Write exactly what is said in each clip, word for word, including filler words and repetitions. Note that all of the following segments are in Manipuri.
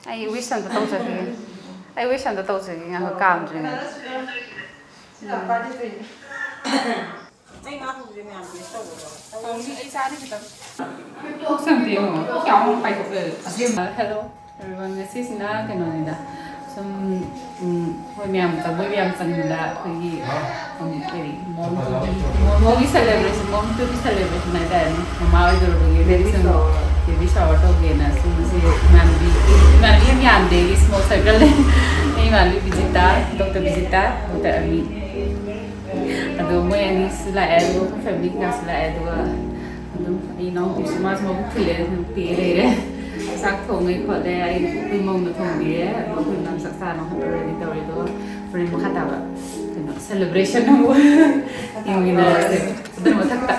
ꯑꯩ ꯋꯤꯁ ꯑꯝꯇ ꯇꯧꯖꯒꯦ꯫ ꯑꯩ ꯋꯤꯁ ꯑꯝꯇ ꯇꯧꯖꯒꯦ, ꯉꯥꯏꯈꯣ, ꯀꯥꯝꯗ꯭ꯔꯤꯉꯩꯗ꯫ ꯍꯦꯜꯂꯣ ꯑꯦꯚ꯭ꯔꯤꯋꯥꯟ, ꯉꯁꯤꯁꯤꯅ ꯀꯩꯅꯣꯅꯤꯗ, ꯁꯨꯝ, ꯎꯝ, ꯍꯣꯏ, ꯃꯌꯥꯝ ꯆꯪꯕ, ꯃꯌꯥꯝ ꯆꯪꯕꯗ ꯑꯩꯈꯣꯏꯒꯤ, ꯎꯝ, ꯀꯔꯤ, ꯃꯣꯝ ꯇꯨꯒꯤ, ꯃꯣꯃꯣꯒꯤ ꯁꯦꯂꯦꯕ꯭ꯔꯦꯁꯟ, ꯃꯣꯝ ꯇꯨꯒꯤ ꯁꯦꯂꯦꯕ꯭ꯔꯦꯁꯟ ꯍꯥꯏꯇꯥꯔꯦꯅꯦ, ꯃꯃꯥ ꯑꯣꯏꯗꯧꯔꯕꯒꯤ ꯕꯦꯕꯤ ꯁꯨꯝ ꯁꯥꯋꯔ꯫ ꯕꯦꯕꯤ ꯁꯥꯋꯔ ꯇꯧꯒꯦꯅ ꯁꯨꯝ ꯉꯁꯤ ꯏꯃꯥꯟꯅꯕꯤ, ꯏꯃꯥꯟꯅꯕꯤ ꯌꯥꯝ ꯌꯥꯝꯗꯦ, ꯑꯩꯒꯤ ꯁ꯭ꯃꯣꯜ ꯁꯔꯀꯜꯅꯦ꯫ ꯑꯩ ꯏꯃꯥꯟꯅꯕꯤ ꯕꯤꯖꯤꯇꯥ, ꯗꯣꯛꯇꯔ ꯕꯤꯖꯤꯇꯥ, ꯗꯣꯛꯇꯔ ꯑꯃꯤ꯫ ꯑꯗꯣ ꯃꯣꯏ ꯑꯅꯤꯁꯨ ꯂꯥꯛꯑꯦ, ꯑꯗꯨꯒ ꯑꯩꯈꯣꯏ ꯐꯦꯃꯤꯂꯤ ꯀꯩꯀꯥꯁꯨ ꯂꯥꯛꯑꯦ, ꯑꯗꯨꯒ ꯑꯗꯨꯝ ꯑꯩ ꯏꯅꯥꯎꯅꯨꯄꯤꯁꯨ ꯃꯥꯁꯨ ꯃꯕꯨꯛ ꯐꯨꯜꯂꯦ, ꯑꯗꯨꯝ ꯄꯦ ꯂꯩꯔꯦ꯫ ꯆꯥꯛ ꯊꯣꯡꯉꯦ ꯈꯣꯠꯂꯦ, ꯑꯩ ꯑꯩꯈꯣꯏ ꯃꯧꯅ ꯊꯣꯡꯕꯤꯔꯦ, ꯑꯗꯣ ꯑꯩꯈꯣꯏ ꯃꯌꯥꯝ ꯆꯥꯛ ꯆꯥꯅꯕ ꯍꯣꯠꯅꯔꯒꯦ ꯇꯧꯔꯦ꯫ ꯑꯗꯨꯒ ꯍꯣꯔꯦꯟ ꯃꯈꯥ ꯇꯥꯕ ꯀꯩꯅꯣ ꯁꯦꯂꯦꯕ꯭ꯔꯦꯁꯟ ꯑꯃꯨꯛ ꯌꯦꯡꯃꯤꯟꯅꯔꯁꯦ꯫ ꯑꯗꯨ ꯃꯊꯛꯇ꯫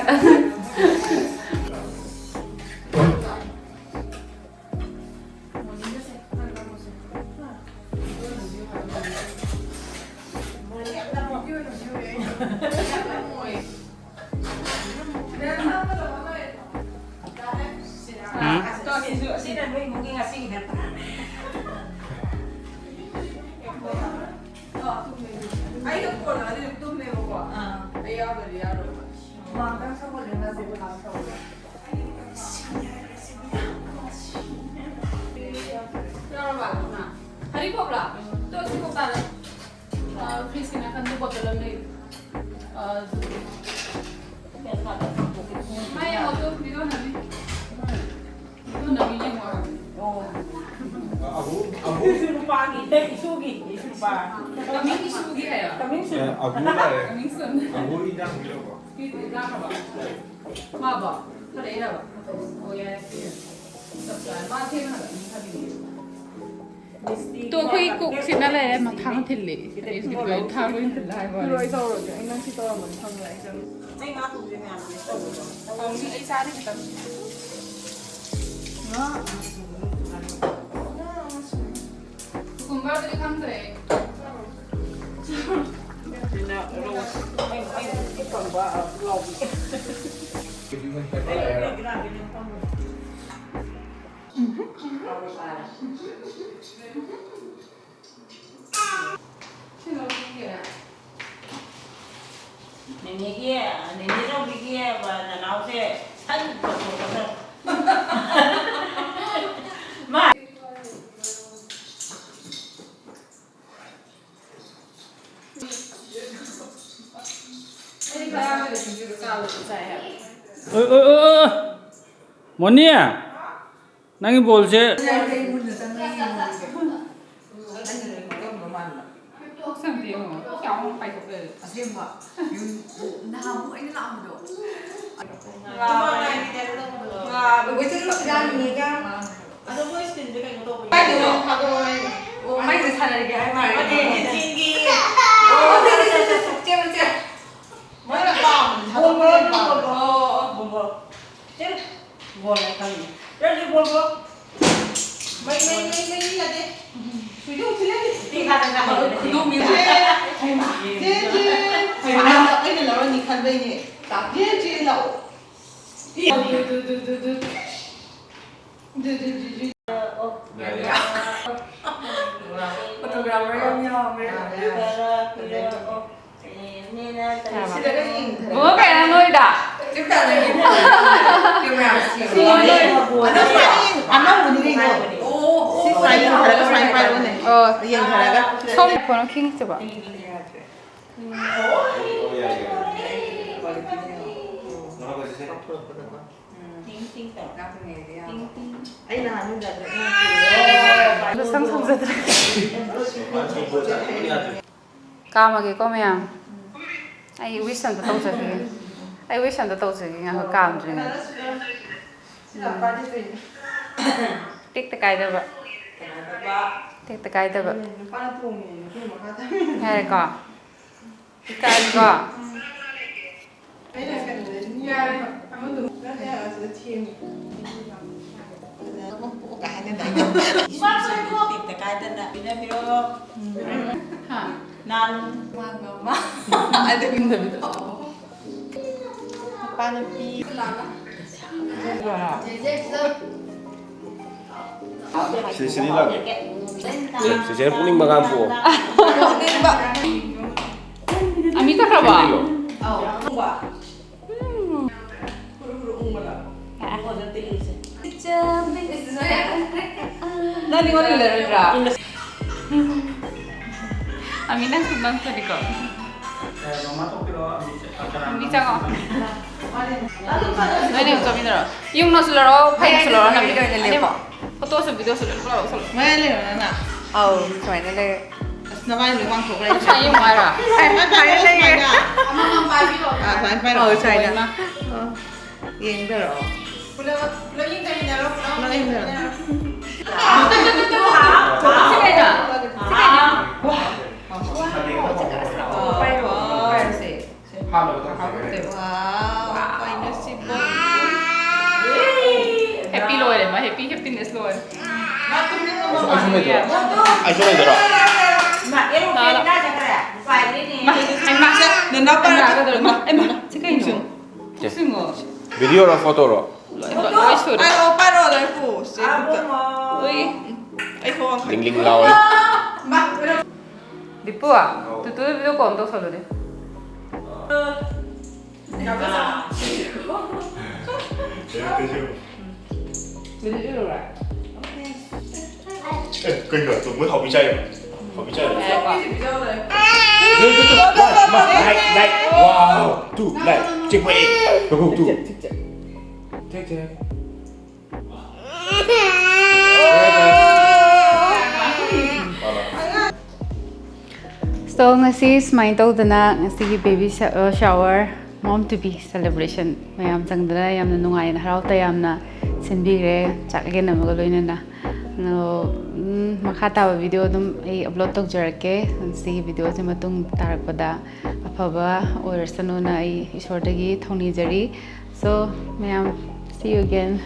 ꯑꯩꯗꯣ ꯀꯣꯟꯅ ꯑꯗꯨꯝ ꯇꯨꯝꯃꯦꯕꯀꯣ꯫ ꯑꯩ ꯌꯥꯎꯗ꯭ꯔꯗꯤ ꯌꯥꯔꯣꯏꯕ꯫ ꯍꯨꯃꯥꯡ ꯈꯤꯇꯪ ꯁꯧꯒꯠꯂꯦ, ꯃꯥꯁꯦ ꯍꯨꯃꯥꯡ ꯁꯧꯒꯠꯂꯦ꯫ ꯌꯥꯎꯔꯕ? ꯍꯔꯤꯕꯣꯞꯂꯣ? ꯇꯣ, ꯁꯤ ꯀꯧꯇꯥꯗ꯫ ꯑ, ꯐ꯭ꯔꯤꯖꯀꯤ ꯅꯥꯀꯟꯗ ꯕꯣꯇꯜ ꯑꯃ ꯂꯩ꯫ ꯑ, ꯑꯗꯨꯗꯤ꯫ ꯃꯥ ꯌꯦꯡꯉꯣ, ꯑꯗꯨ ꯚꯤꯗꯤꯑꯣ ꯅꯝꯃꯤ꯫ ꯚꯤꯗꯤꯑꯣ ꯅꯝꯃꯤ ꯌꯦꯡꯉꯣ ꯍꯥꯏꯕꯅꯤ꯫ ꯑꯣ꯫ Abu, Abu. ꯏꯁꯨ ꯅꯨꯄꯥꯒꯤ, ꯑꯦ, ꯏꯁꯨꯒꯤ, ꯏꯁꯨ ꯅꯨꯄꯥ꯫ Coming ꯏꯁꯨꯒꯤ ꯍꯥꯏꯔꯣ? Coming soon꯫ ꯑꯦ, ꯑꯕꯨ ꯂꯥꯛꯑꯦ꯫ Coming soon꯫ ꯑꯕꯨ ꯏꯟꯖꯥꯡ ꯄꯤꯔꯛꯑꯣ꯫ ꯄꯤꯗ꯭ꯔꯤ, ꯂꯥꯛꯈ꯭ꯔꯕ? ꯃꯥꯕꯣ? ꯊꯣꯛꯂꯛꯏꯔꯕ? ꯑꯣ, ꯌꯥꯔꯦ, ꯌꯥꯔꯦ꯫ ꯆꯞ ꯆꯥꯔꯦ꯫ ꯃꯥ ꯊꯦꯡꯅ ꯍꯜꯂꯛꯅꯤ ꯍꯥꯏꯕꯤꯌꯨ꯫ ꯇꯣ, ꯑꯩꯈꯣꯏ ꯀꯣꯛ ꯆꯤꯛꯅ ꯂꯩꯔꯦ, ꯃꯊꯥ ꯑꯃ ꯊꯤꯜꯂꯤ꯫ ꯑꯩꯁꯨ ꯂꯣꯏ ꯊꯥꯡ ꯂꯣꯏ ꯊꯤꯜꯂꯦ ꯍꯥꯏꯕ ꯋꯥꯅꯤ꯫ ꯂꯣꯏ ꯇꯧꯔꯒꯦ꯫ ꯑꯩ ꯅꯪ ꯁꯤ ꯇꯧꯔꯝꯕꯅꯤ ꯈꯪꯉꯦ ꯑꯩ ꯆꯪꯉꯦ꯫ ꯑꯩ ꯉꯥ ꯊꯣꯡꯕꯁꯦ ꯃꯌꯥꯝ ꯇꯦꯁ ꯇꯧꯕꯗꯣ꯫ ꯍꯥꯎꯅꯤ, ꯑꯩ ꯆꯥꯗꯤ ꯈꯤꯇꯪ꯫ ꯉꯥ ꯑꯃꯁꯨꯡ ꯉꯥ ꯑꯃꯁꯨꯡ ꯀꯨꯀꯨꯝꯕꯔꯗꯨꯗꯤ ꯈꯪꯗ꯭ꯔꯦ꯫ ꯑꯗꯨꯅ ꯔꯣꯁ꯫ ꯑꯩ, ꯑꯩ, ꯑꯩ ꯐꯪꯕ, ꯑ, ꯄꯨꯛꯂꯥꯎꯕꯤ꯫ ꯅꯦꯅꯦꯒꯤ, ꯅꯦꯅꯦ ꯆꯧꯕꯤꯒꯤ ꯅꯅꯥꯎꯁꯦ ꯁꯟ ꯄꯨꯊꯣꯛꯀꯗ꯭ꯔꯥ? ꯃꯥ꯫ ꯑꯩ ꯉꯔꯥꯡꯒꯤ ꯁꯤꯡꯖꯨꯗꯣ ꯆꯥꯕꯗ ꯆꯥꯏ ꯍꯥꯏꯕ꯫ ꯑꯣꯏ, ꯑꯣꯏ, ꯑꯣꯏ, ꯑꯣꯏ꯫ ꯃꯣꯅꯤ, ꯅꯪꯒꯤ ꯕꯣꯜꯁꯦ꯫ ꯑꯩ ꯃꯨꯟꯅ ꯆꯪꯉꯒ ꯌꯦꯡꯉꯨꯔꯤꯒꯦ꯫ ꯑꯩꯅ ꯀꯔꯝꯕ ꯃꯥꯟꯕ? ꯄꯨꯛ ꯁꯪꯗꯦ ꯌꯦꯡꯉꯣ꯫ ꯄꯨꯛ ꯌꯥꯝ ꯄꯥꯏꯊꯣꯛꯂꯦ꯫ ꯑꯁꯦꯡꯕ꯫ ꯌꯨꯝ, ꯅꯍꯥꯟꯃꯨꯛ ꯑꯩꯅ ꯂꯥꯛꯑꯝꯕꯗꯣ꯫ ꯉꯥ꯫ ꯉꯥ꯫ ꯋꯦꯁꯇꯔꯟ ꯃꯆꯥꯅꯤꯅꯦ꯫ ꯑꯗꯣ ꯃꯣꯏ ꯁ꯭ꯀꯤꯟꯁꯦ ꯀꯩꯅꯣ ꯇꯧꯕꯅꯦ꯫ ꯀꯥꯏꯗꯅꯣ? ꯊꯥꯗꯣꯛꯑꯣ ꯍꯥꯏꯅꯦ꯫ ꯑꯣ, ꯃꯩꯗ ꯁꯥꯟꯅꯔꯒꯦ ꯍꯥꯏ ꯃꯥꯜꯂꯦ꯫ ꯅꯠꯇꯦ, ꯆꯤꯡꯒꯤ꯫ ꯑꯣ, ꯆꯦ, ꯆꯦ, ꯆꯦ, ꯆꯦ, ꯆꯦ, ꯆꯦ꯫ ꯃꯣꯏꯅ ꯄꯥꯝꯕꯗꯤ ꯊꯥꯗꯣꯛꯄ ꯌꯥꯏ꯫ ꯕꯣꯜ, ꯕꯣꯜ, ꯕꯣꯜ꯫ ꯆꯦ, ꯕꯣꯜ ꯍꯥꯏ ꯈꯪꯉꯦ꯫ ꯔꯟꯖꯤ, ꯕꯣꯜ, ꯕꯣꯜ꯫ ꯃꯩ, ꯃꯩ, ꯃꯩ, ꯃꯩ, ꯃꯩ ꯌꯥꯗꯦ꯫ ꯁꯨꯏꯗꯧ ꯁꯤ ꯂꯩ꯫ ꯈꯨꯗꯣꯡꯕꯤꯔꯦ꯫ ꯆꯦ, ꯆꯦ, ꯆꯦ꯫ ꯑꯩꯅ ꯂꯧꯔꯅꯤ ꯈꯟꯕꯩꯅꯦ꯫ ꯆꯦ, ꯆꯦ, ꯂꯥꯛꯑꯣ꯫ ꯐꯣꯇꯣꯒ꯭ꯔꯥꯐꯔ ꯌꯥꯝ ꯌꯥꯎꯔꯦ꯫ ꯁꯤꯗꯒ ꯌꯦꯡꯊꯔꯦ꯫ ꯕꯣ ꯀꯌꯥ ꯅꯣꯏꯗ? ꯆꯨꯝ ꯇꯥꯗ ꯌꯦꯡꯊꯔꯦ꯫ ꯀꯦꯃꯦꯔꯥ ꯁꯤ ꯑꯅꯧꯕꯅꯤ ꯀꯩꯅꯣ꯫ ꯑꯣ, ꯑꯣ, ꯁꯤ ꯁꯨꯃꯥꯏꯅ ꯌꯦꯡꯊꯔꯒ ꯁꯨꯃꯥꯏꯅ ꯄꯥꯏꯔꯛꯎꯅꯦ꯫ ꯑꯣ꯫ ꯌꯦꯡꯊꯔꯒ꯫ ꯁꯣꯝꯒꯤ ꯐꯣꯟ ꯑꯃ ꯈꯤꯡꯉꯛꯇꯕ꯫ ꯎꯝ꯫ ꯇꯤꯡ, ꯇꯤꯡ ꯇꯧ꯫ ꯇꯤꯡ, ꯇꯤꯡ꯫ ꯑꯗꯨ ꯁꯝ ꯁꯝꯖꯗ꯭ꯔꯦ꯫ ꯀꯥꯝꯃꯒꯦꯀꯣ, ꯃꯌꯥꯝ꯫ ꯑꯩ wish ꯑꯝꯇ ꯇꯧꯖꯒꯦ꯫ ꯑꯩ wish ꯑꯝꯇ ꯇꯧꯖꯒꯦ, ꯉꯥꯏꯈꯣ, ꯀꯥꯝꯗ꯭ꯔꯤꯉꯩꯗ꯫ ꯎꯝ꯫ ꯇꯦꯛꯇ ꯀꯥꯏꯗꯕ꯫ ꯇꯦꯛꯇ ꯀꯥꯏꯗꯕ꯫ ꯌꯥꯔꯦꯀꯣ? ꯏꯀꯥꯏꯀꯣ? ꯇꯦꯛꯇ ꯀꯥꯏꯗꯅ ꯄꯤꯅꯕꯤꯔꯣ꯫ ꯍꯥ? ꯅꯥꯟ꯫ ꯃꯥꯟꯕ ꯑꯃ꯫ ꯑꯗꯨꯒꯨꯝꯕꯗꯣ꯫ ꯅꯨꯄꯥ ꯅꯨꯄꯤ꯫ ꯆꯦꯆꯦ, ꯁꯤꯗ꯫ ꯁꯤꯁꯤꯗꯤ ꯂꯥꯛꯑꯦ꯫ ꯁꯤꯁꯤꯅ ꯄꯨꯛꯅꯤꯡ ꯃꯉꯥ ꯄꯣꯛꯑꯣ꯫ ꯑꯃꯤ ꯆꯠꯈ꯭ꯔꯕꯣ? ꯅꯪꯗꯤ ꯋꯥꯔꯤ ꯂꯩꯔꯣꯏꯗ꯭ꯔꯥ? ꯑꯃꯤ ꯅꯪꯁꯨ ꯅꯪ ꯆꯠꯂꯤꯀꯣ? ꯑꯃꯤ ꯆꯪꯉꯣ꯫ ꯅꯣꯏꯅꯤ ꯑꯃꯨꯛ ꯆꯠꯃꯤꯟꯅꯔꯣ꯫ ꯌꯨꯝꯅꯁꯨ ꯂꯧꯔꯣ, ꯐꯩꯅꯁꯨ ꯂꯧꯔꯣ, ꯅꯪ꯫ ꯐꯣꯇꯣꯁꯨ ꯚꯤꯗꯤꯑꯣꯁꯨ ꯂꯣꯏ ꯄꯨꯂꯞ ꯂꯧꯁꯜꯂꯣ꯫ ꯃꯌꯥꯏ ꯂꯩꯔꯣ ꯅꯪꯅ? ꯑꯧ, ꯁꯨꯃꯥꯏꯅ ꯂꯩꯔꯦ꯫ ꯑꯁ, ꯅꯕꯥꯅꯤ ꯂꯣꯏ ꯋꯥꯡꯊꯣꯛꯈ꯭ꯔꯦ꯫ ꯁꯨꯃꯥꯏꯅ ꯌꯦꯡꯉꯨ ꯍꯥꯏꯔꯣ? ꯑꯦ, ꯁꯨꯃꯥꯏꯅ ꯄꯥꯏꯔꯦ, ꯁꯨꯃꯥꯏꯅ꯫ ꯑꯥ, ꯁꯨꯃꯥꯏꯅ ꯄꯥꯏꯔꯣ꯫ ꯑꯧ, ꯁꯨꯃꯥꯏꯅ꯫ ꯑꯥ, ꯌꯦꯡꯗꯔꯣ? ꯄꯨꯂꯞ, ꯄꯨꯂꯞ ꯌꯦꯡꯊꯃꯤꯟꯅꯔꯣ, ꯄꯨꯂꯞ ꯄꯨꯂꯞ ꯌꯦꯡꯊꯃꯤꯟꯅꯔꯣ꯫ ꯁꯤ ꯀꯩꯅꯣ? ꯁꯤ ꯀꯩꯅꯣ? ꯄꯥꯏꯔꯣ, ꯄꯥꯏꯔꯁꯦ꯫ ꯍꯥꯞꯇꯣꯏꯕ꯫ ꯋꯥꯎ, ꯀꯩꯅꯣ ꯁꯤꯕꯣ? ꯍꯦꯄꯤ ꯂꯣꯏꯔꯦ ꯃꯥ, ꯍꯦꯄꯤ ꯍꯦꯄꯤꯅꯦꯁ ꯂꯣꯏꯔꯦ꯫ ꯑꯩꯁꯨ ꯂꯩꯗꯣꯏꯔꯣ? ꯃꯥ, ꯍꯩꯃꯥ꯫ ꯅꯅꯥꯎ ꯄꯥꯏꯔꯒ ꯍꯩꯃꯥ, ꯍꯩꯃꯥ, ꯁꯤ ꯀꯩꯅꯣ? ꯁꯤꯡꯉꯣ꯫ ꯚꯤꯗꯤꯑꯣꯔꯣ, ꯐꯣꯇꯣꯔꯣ? ꯂꯣꯏ, ꯂꯣꯏ ꯁꯨꯔꯦ꯫ ꯄꯥꯏꯔꯛꯑꯣ, ꯄꯥꯏꯔꯛꯑꯣ, ꯂꯣꯏ ꯄꯨ꯫ ꯁꯤ ꯑꯝꯇ꯫ ꯎꯏ꯫ ꯑꯩ ꯈꯣꯡ ꯂꯤꯡ ꯂꯤꯡ ꯂꯥꯎꯋꯦ꯫ ꯗꯤꯄꯨ, ꯇꯨꯇꯨꯗ ꯚꯤꯗꯤꯑꯣ ꯀꯣꯜ ꯑꯃ ꯇꯧꯁꯜꯂꯨꯅꯦ꯫ ꯑꯦ, ꯀꯩꯅꯣ? ꯃꯣꯏ ꯍꯥꯎꯕꯤ ꯆꯥꯏꯔꯣ? ꯍꯥꯎꯕꯤ ꯆꯥꯏꯔꯣ? ꯉꯥꯏꯈꯣ꯫ ꯂꯥꯏꯛ, ꯂꯥꯏꯛ, ꯋꯥꯎ, ꯇꯨ, ꯂꯥꯏꯛ, ꯆꯤꯛꯄ ꯑꯦ, ꯇꯨ, ꯇꯨ꯫ So, ꯉꯁꯤ ꯁꯨꯃꯥꯏꯅ ꯇꯧꯗꯅ ꯉꯁꯤꯒꯤ baby shower, mom to be celebration ꯃꯌꯥꯝ ꯆꯪꯗꯅ ꯌꯥꯝꯅ ꯅꯨꯡꯉꯥꯏꯅ, ꯍꯔꯥꯎ ꯇꯌꯥꯝꯅ ꯁꯤꯟꯕꯤꯈ꯭ꯔꯦ, ꯆꯥꯛꯂꯦꯟ ꯑꯃꯒ ꯂꯣꯏꯅꯅ꯫ ꯑꯗꯣ, ꯎꯝ, ꯃꯈꯥ ꯇꯥꯕ ꯚꯤꯗꯤꯑꯣ ꯑꯗꯨꯝ ꯑꯩ ꯑꯞꯂꯣꯗ ꯇꯧꯖꯔꯛꯀꯦ꯫ ꯁꯤꯒꯤ ꯚꯤꯗꯤꯑꯣꯁꯤ ꯃꯇꯨꯡ ꯇꯥꯔꯛꯄꯗ ꯑꯐꯕ ꯑꯣꯏꯔꯁꯅꯨꯅ ꯑꯩ ꯏꯁꯣꯔꯗꯒꯤ ꯊꯧꯅꯤꯖꯔꯤ꯫ So, ꯃꯌꯥꯝ, see you again.